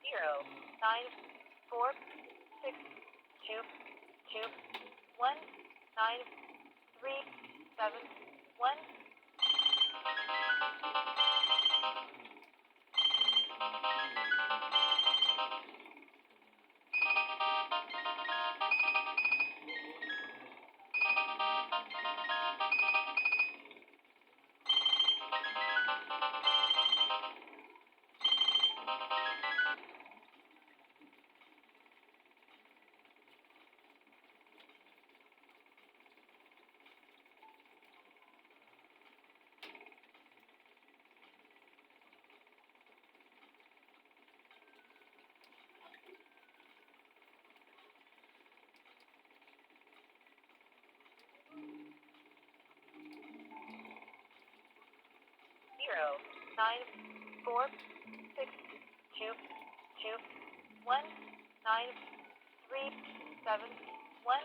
0, 9, 4, 6, 2, 2, 1, 9, 3, 7, 1. 0, 9, 4, 6, 2, 2, 1, 9, 3, 7, 1.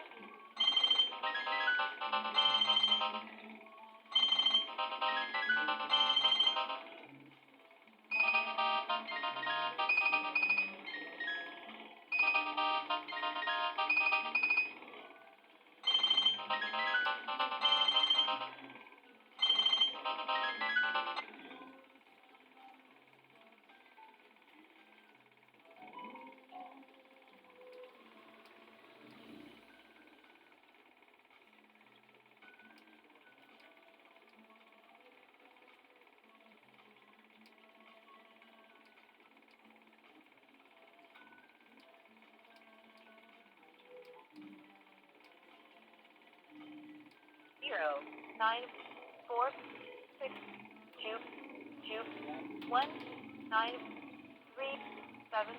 0, 9, 4, 6, 2, 2, 1, 9, 3, 7,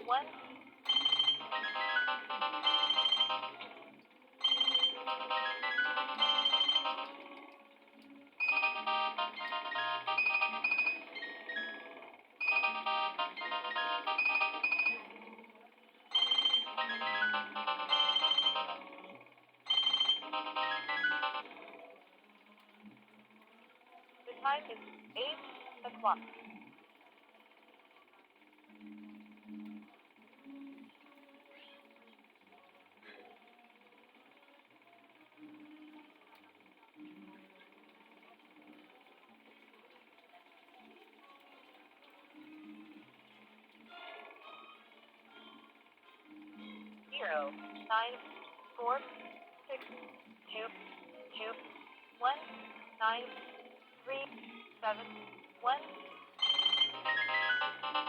1. The time is 8 o'clock. 0, 9, 4, 6, 2, 2, 1, 9, 3, 7, 1.